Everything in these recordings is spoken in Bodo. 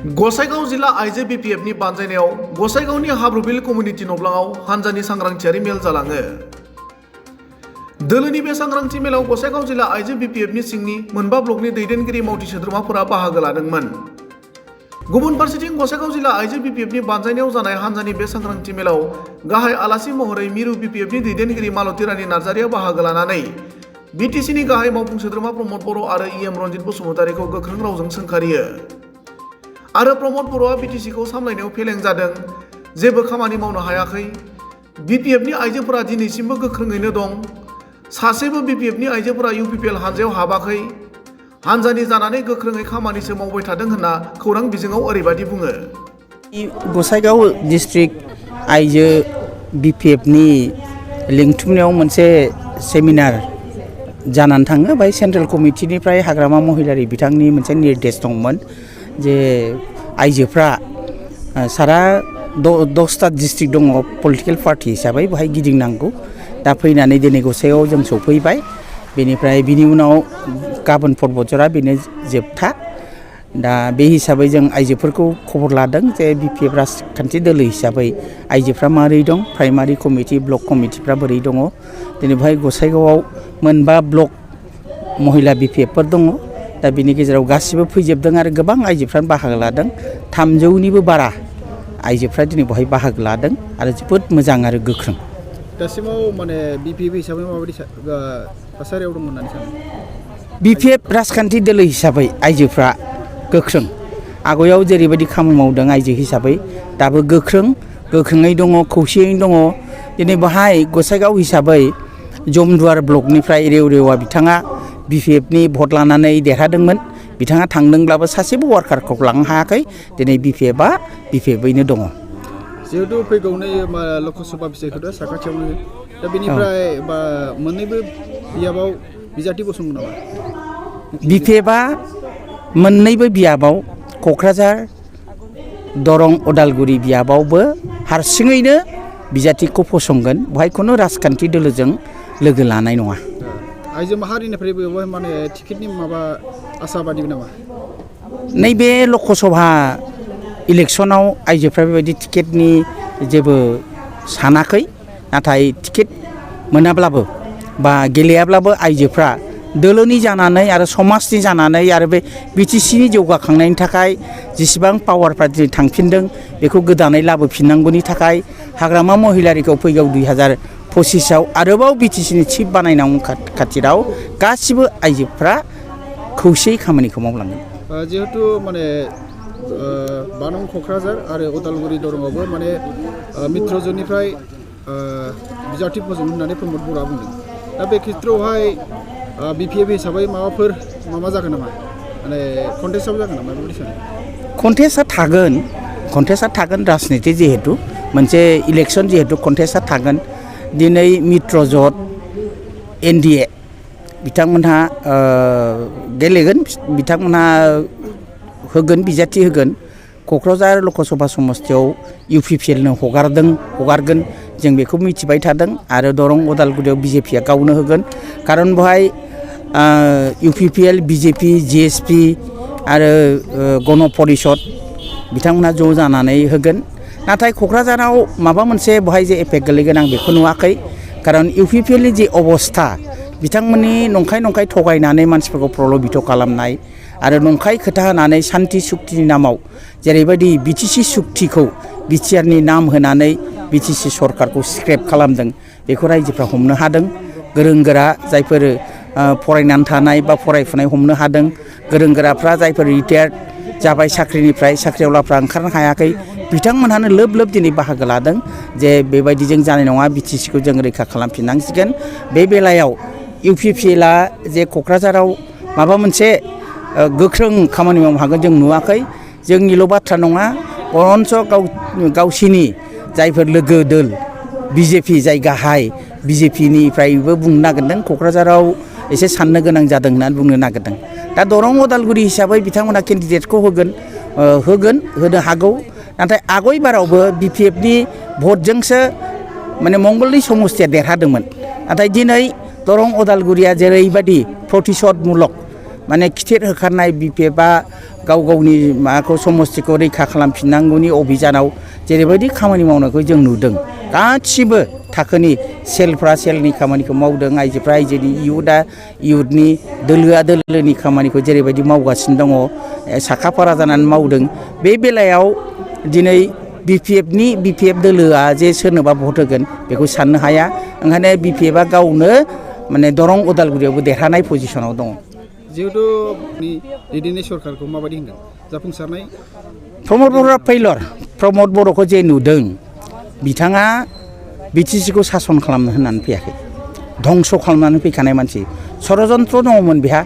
गसाइगाव जिल्ला आइजो बिपिएफनि बानजायनायाव गसाइगावनि हाब्रुबिल कमिउनिटि नब्लाङाव हानजानि सांग्रांथियारि मेल जालाङो। दोलोनि बे सांग्रांथि मेलाव गसाइगाव जिल्ला आइजो बिपिएफनि सिंनि मोनबा ब्लकनि दैदेनगिरि मावथि सोद्रोमाफोरा बाहागो लादोंमोन। गुबुन फारसेथिं गसाइगाव जिल्ला आइजो बिपिएफनि बानजायनायाव जानाय हानजानि बे सांग्रांथि मेलाव गाहाय आलासि महरै मिरु बिपिएफनि दैदेनगिरि मालती रानी नार्जारिया बाहागो लानानै बिटिसिनि गाहाय मावफुं सोद्रोमा प्रमद बर' आरो इएम रन्जित बसुमतारीखौ गोख्रों रावजों सोंखारियो। आरो प्रमद बर'आ बिटिसिखौ सामलायनायाव फेलें जादों, जेबो खामानि मावनो हायाखै। बिपिएफनि आइजोफोरा दिनैसिमबो गोख्रोङैनो दं। सासेबो बिपिएफनि आइजोफोरा इउपिपिएल हानजायाव हाबाखै। हानजानि जानानै गोख्रोङै खामानिसो मावबाय थादों होनना खौरां बिजोङाव ओरैबायदि बुङो। गसाइगाव डिस्ट्रिक्ट आइजो बिपिएफनि लिंथुमनायाव मोनसे सेमिनार जानानै थाङो। बाय सेन्ट्रेल कमिटिनिफ्राय हाग्रामा महिलारि बिथांनि मोनसे निर्देश दंमोन जे आइजोफ्रा सारा 10टा डिस्ट्रिक्ट दङ पलिटिकेल पार्टि हिसाबै बेहाय गिदिंनांगौ। दा फैनानै दिनै गसाइगाव जों सफैबाय। बेनिफ्राय बिनि उनाव गाबोन परबतजरा बेनो जोबथा। दा बे हिसाबै जों आइजोफोरखौ खबर लादों जे बिपिएफ राजखान्थि दोलो हिसाबै आइजोफ्रा माबोरै दं, प्राइमारि कमिटि ब्लक कमिटिफ्रा बोरै दङ। दिनै बेहाय गसाइगावआव मोनबा ब्लक महिला बिपिएफफोर दङ। दा बिनि गेजेराव गासिबो फैजोबदों आरो गोबां आइजोफ्रानो बाहागो लादों। 300निबो बारा आइजोफ्रा दिनै बेहाय बाहागो लादों आरो जोबोद मोजां आरो गोख्रों। दासिमाव माने बिपिएफ हिसाबै माबायदि थासारियाव दं होननानै सानो? बिपिएफ राजखान्थि दोलो हिसाबै आइजोफ्रा गोख्रों। आगयाव जेरैबायदि खामानि मावदों आइजो हिसाबै दाबो गोख्रोङै दङ, खौसेयैनो दङ। दिनै बेहाय गसाइगाव हिसाबै जमदुवार ब्लकनिफ्राय रेवरेवा बिथाङा बिपिएफनि भट लानानै देरहादोंमोन। बिथाङा थांदोंब्लाबो सासेबो वार्कारखौ लांनो हायाखै। दिनै बिपिएफैनो दङ। जिहेतु फैगौनै लकसभा बिसायख'थिया साखाथियावनो, दा बेनिफ्राय मोननैबो बियाबाव बिजाथि गसंगोन नामा? बिपिएफआ मोननैबो बियाबाव क'क्राझार दरं उदालगुरि बियाबावबो हारसिङैनो बिजाथिखौ फसंगोन। बेहाय खुनु राजखान्थि दोलोजों लोगो लानाय नङा। आइजो माहारिनिफ्राय बेवहाय माने टिकेटनि माबा आसाबादि नामा? नैबे लकसभा इलेक्सनाव आइजोफ्रा बेबायदि टिकेटनि जेबो सानाखै। नाथाय टिकेट मोनाब्लाबो बा गेलेयाब्लाबो आइजोफ्रा दोलोनि जानानै आरो समाजनि जानानै आरो बे बिटिसिनि जौगाखांनायनि थाखाय जेसेबां पावारफ्रा दिनै थांफिनदों बेखौ गोदानै लाबोफिननांगौनि थाखाय हाग्रामा महिलारिखौ फैगौ 2025आव आरोबाव बिटिसिनि चिफ बानायनांगौ खाथिराव गासिबो आइजोफ्रा खौसेयै खामानिखौ मावलांगोन। जिहेतु माने बानं क'क्राझार आरो उदालगुरि दरंआवबो माने मित्रजोनिफ्राय बिजाथि फसंगोन होननानै प्रमद बर'आ बुंदों। दा बे खेत्रआवहाय बिपिएफ हिसाबै माबाफोर जागोन नामा? माने कन्टेस्टआव जागोन नामा बेबायदि सानो? कन्टेस्टआ थागोन राजनिति जिहेतु मोनसे इलेक्सन जिहेतु कन्टेस्टआ थागोन। दिनै मित्रजोट एनडिए बिथांमोनहा गेलेगोन, बिथांमोनहा होगोन, बिजाथि होगोन। क'क्राझार लकसभा समस्तियाव इउपिपिएलनो हगारगोन जों बेखौ मिथिबाय थादों। आरो दरं उदालगुरियाव बिजेपिया गावनो होगोन। खारन बेहाय इउपिपिएल, बिजेपि, जिएसपि आरो गण परिषद बिथांमोनहा ज' जानानै होगोन। नाथाय क'क्राझाराव माबा मोनसे बेहाय जे एफेक्ट गोलैगोन आं बेखौ नुवाखै। खारन इउपिपिएलनि जे अबस्था, बिथांमोननि नंखाय थगायनानै मानसिफोरखौ प्रलबित खालामनाय आरो नंखाय खोथा होनानै सान्ति सुक्तिनि नामाव जेरैबायदि बिटिसि सुक्तिखौ बिटिआरनि नाम होनानै बिटिसि सरकारखौ स्क्रेप खालामदों, बेखौ रायजोफ्रा हमनो हादों। गोरों गोरा जायफोर फरायनानै थानाय बा फरायफुनाय हमनो हादों। गोरों गोराफ्रा जायफोर रिटायार्ड जाबाय साख्रिनिफ्राय, साख्रिआवलाफ्रा ओंखारनो हायाखै, बिथांमोनहानो लोब दिनै बाहागो लादों जे बेबायदिजों जानाय नङा, बिटिसिखौ जों रैखा खालामफिननांसिगोन। बे बेलायाव इउपिपिएलआ जे क'क्राझाराव माबा मोनसे गोख्रों खामानि मावनो हागोन जों नुवाखै। जोंनिल' बाथ्रा नङा, बरन्स गावसिनि जायफोर लोगो दोल बिजेपि, जाय गाहाय बिजेपिनिफ्रायबो बुंनो नागिरदों क'क्राझाराव एसे साननो गोनां जादों होननानै बुंनो नागिरदों। दा दरं उदालगुरि हिसाबै बिथांमोना केन्डिडेटखौ होनो हागौ। नाथाय आगयबारावबो बिपिएफनि भटजोंसो माने मंगलदै समस्तिया देरहादोंमोन। नाथाय दिनै दरं उदालगुरिया जेरैबायदि प्रतिशतमूलक माने खिथेर होखारनाय BPFआ गाव गावनि माबाखौ समस्थिखौ रैखा खालामफिननांगौनि अभियानाव जेरैबायदि खामानि मावनायखौ जों नुदों गासिबो थाखोनि सेलफ्रा सेलनि खामानिखौ मावदों आइजोफ्रा आइजोनि इयुथआ इयुथनि दोलोआ दोलोनि खामानिखौ जेरैबायदि मावगासिनो दङ साखाफारा जानानै मावदों बे बेलायाव दिनै BPF दोलोआ जे सोरनोबा भट होगोन बेखौ साननो हाया ओंखायनो BPFआ गावनो माने दरं उदालगुरियावबो देरहानाय पजिशनाव दङ जिहेतु दैदेननाय सरकारखौ माबायदि होनदों जाफुंसारनाय प्रमद बर'आ फैलर प्रमद बर'खौ जे नुदों बिथाङा BTCखौ सासन खालामनो होननानै फैयाखै धंस खालामनानै फैखानाय मानसि षड़यन्त्र दङमोन बेहा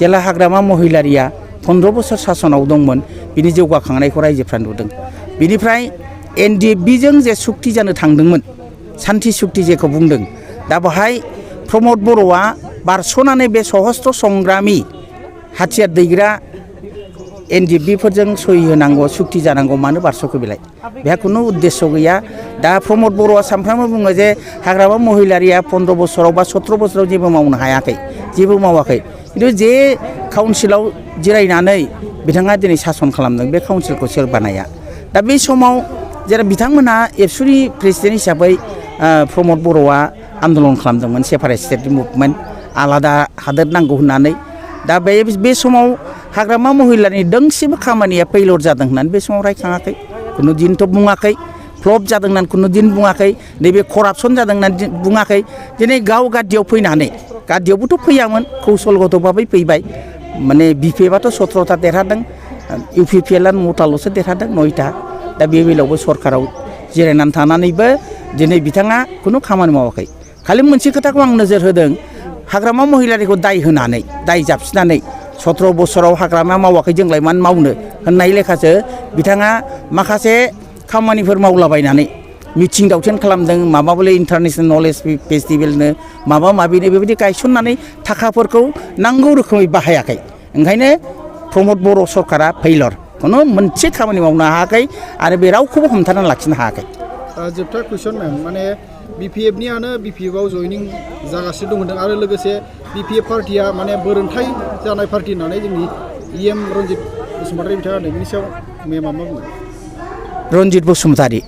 जेला हाग्रामा महिलारिया 15 बोसोर सासनाव दंमोन बिनि जौगाखांनायखौ रायजोफ्रा नुदों बिनिफ्राय NDFBजों जे सुक्ति जानो थांदोंमोन सान्थि सुक्ति जेखौ बुंदों दा बेहाय प्रमद बर'आ बारस'नानै बे सहस्त्र संग्रामी हाथियार दैग्रा NDFBफोरजों सहि होनांगौ सुक्ति जानांगौ मानो बारस'खो बेलाय बेहा खुनु उद्देश्य गैया दा प्रमद बर'आ सानफ्रामबो बुङो जे हाग्रामा महिलारिया 15 बोसोराव बा 17 बोसोराव जेबो मावनो हायाखै जेबो मावाखै खिन्थु जे काउन्सिलाव जिरायनानै बिथाङा दिनै सासन खालामदों बे काउन्सिलखौ सोर बानाया दा बे समाव जेराव बिथांमोनहा एबसुनि प्रेसिडेन्ट हिसाबै प्रमद बर'आ आन्दलन खालामदोंमोन सेपारेट स्टेट मुभमेन्ट आलादा हादोर नांगौ होननानै दा बे समाव हाग्रामा महिलानि दोंसेबो खामानिया फैलर जादों होननानै बे समाव रायखाङाखै खुनु दिनथ' बुङाखै फ्लप जादों होननानै खुनु दिन बुङाखै नैबे करापसन जादों होननानै बुङाखै दिनै गाव गादियाव फैनानै गादियावबोथ' फैयामोन कौशलगतभाबै फैबाय माने BPFआथ' 17था देरहादों UPPLआ 9थाल'सो देरहादों 9था दा बे बेलायावबो सरकाराव जिरायनानै थानानैबो दिनै बिथाङा खुनु खामानि मावाखै खालि मोनसे खोथाखौ आं नोजोर होदों हाग्रामा महिलारिखौ दाय होनानै दाय जाबसिनानै 17 बोसोराव हाग्रामा मावाखै जोंलाय मानो मावनो होननाय लेखासो बिथाङा माखासे खामानिफोर मावलाबायनानै मिथिं दावथिं खालामदों माबा बले इन्टारनेशनेल नलेज फेस्टिभेलनो माबा माबिनो बेबायदि गायसननानै थाखाफोरखौ नांगौ रोखोमै बाहायाखै ओंखायनो प्रमद बर' सरकारा फैलर खुनु मोनसे खामानि मावनो हायाखै आरो बे रावखौबो हमथानानै लाखिनो हायाखै जोबथा कुइसन मेम माने BPFनियानो BPFआव जयनिं जागासिनो दं होनदों आरो लोगोसे BPF पार्टिया माने बोरोन्थाइ जानाय पार्टि होननानै जोंनि EM रन्जित बसुमतारी बिथाङा होनदों बेनि सायाव मेमा मा बुङो रन्जित बसुमतारी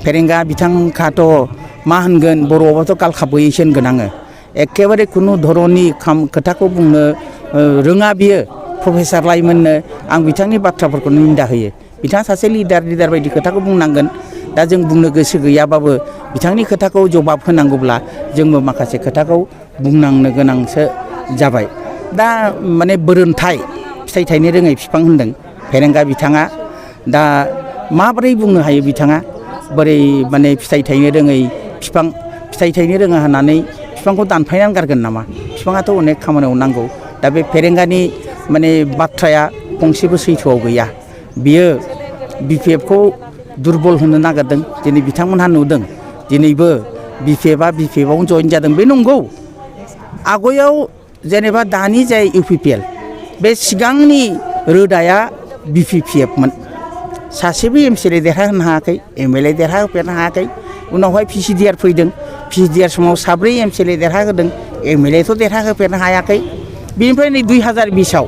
फेरेंगा बिथांखौथ' मा होनगोन बर'आवथ' गालखाबैसो होनगोन आङो एखेबारे खुनु धरननि खोथाखौ बुंनो रोङा बियो प्रफेसार लाइमोननो आं बिथांनि बाथ्राफोरखौ निन्दा होयो बिथाङा सासे लिडार बायदि खोथाखौ बुंनांगोन दा जों बुंनो गोसो गैयाबाबो बिथांनि खोथाखौ जबाब होनांगौब्ला जोंबो माखासे खोथाखौ बुंनांनो गोनांसो जाबाय दा माने बोरोन्थाइ फिथाइ थायनो रोङै बिफां होनदों फेरेंगा बिथाङा दा माबोरै बुंनो हायो बिथाङा बोरै माने फिथाइ थायनो रोङै बिफां फिथाइ थायनो रोङा होननानै बिफांखौ दानफायनानै गारगोन नामा बिफाङाथ' अनेक खामानियाव नांगौ दा बे फेरेंगानि माने बाथ्राया फंसेबो सैथोआव गैया बियो BPFखौ दुरबल होनो नागिरदों दिनै बिथांमोनहा नुदों दिनैबो BPFआवनो जइन जादों बे नंगौ आगयाव जेनेबा दानि जाय UPPL बे सिगांनि रोदाया BPPFमोन सासेबो MCLA देरहाहोनो हायाखै MLA देरहाहोफेरनो हायाखै उनावहाय PCDR फैदों PCDR समाव 7 MCLA देरहाहोदों MLAथ' देरहाहोफेरनो हायाखै बेनिफ्राय नै 2020आव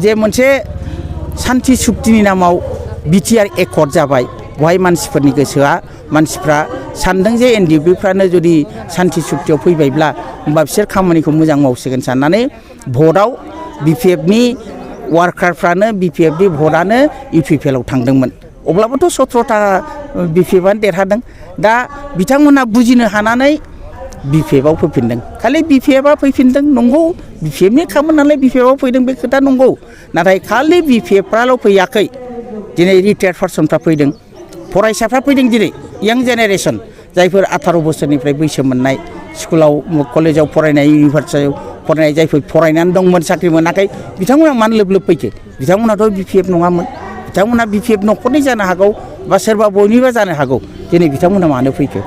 जे मोनसे सान्थि सुक्तिनि नामाव BTR एकर्ड जाबाय बहाय मानसिफोरनि गोसोआ मानसिफ्रा सानदों जे NDFBफ्रानो जुदि सान्थि सुक्तियाव फैबायब्ला होमबा बिसोर खामानिखौ मोजां मावसिगोन साननानै भटआव BPFनि वार्कारफ्रानो BPFनि भटआनो UPPLआव थांदोंमोन अब्लाबोथ' 17था BPFआनो देरहादों दा बिथांमोनहा बुजिनो हानानै BPFआव फैफिनदों खालि BPFआ फैफिनदों नंगौ BPFनि खामानि नालाय BPFआव फैदों बे खोथा नंगौ नाथाय खालि BPFफ्राल' फैयाखै दिनै रिटायार्ड पार्सनफ्रा फैदों फरायसाफ्रा फैदों दिनै यां जेनेरेसन जायफोर 18 बोसोरनिफ्राय बैसो मोननाय स्कुलाव कलेजाव फरायनाय इउनिभार्सिटियाव फरायनाय जायफोर फरायनानै दंमोन साख्रि मोनाखै बिथांमोना मानो लोब फैखो बिथांमोनाथ' BPF नङामोन बिथांमोना BPF न'खरनि जानो हागौ बा सोरबा बयनिबा जानो हागौ दिनै बिथांमोना मानो फैखो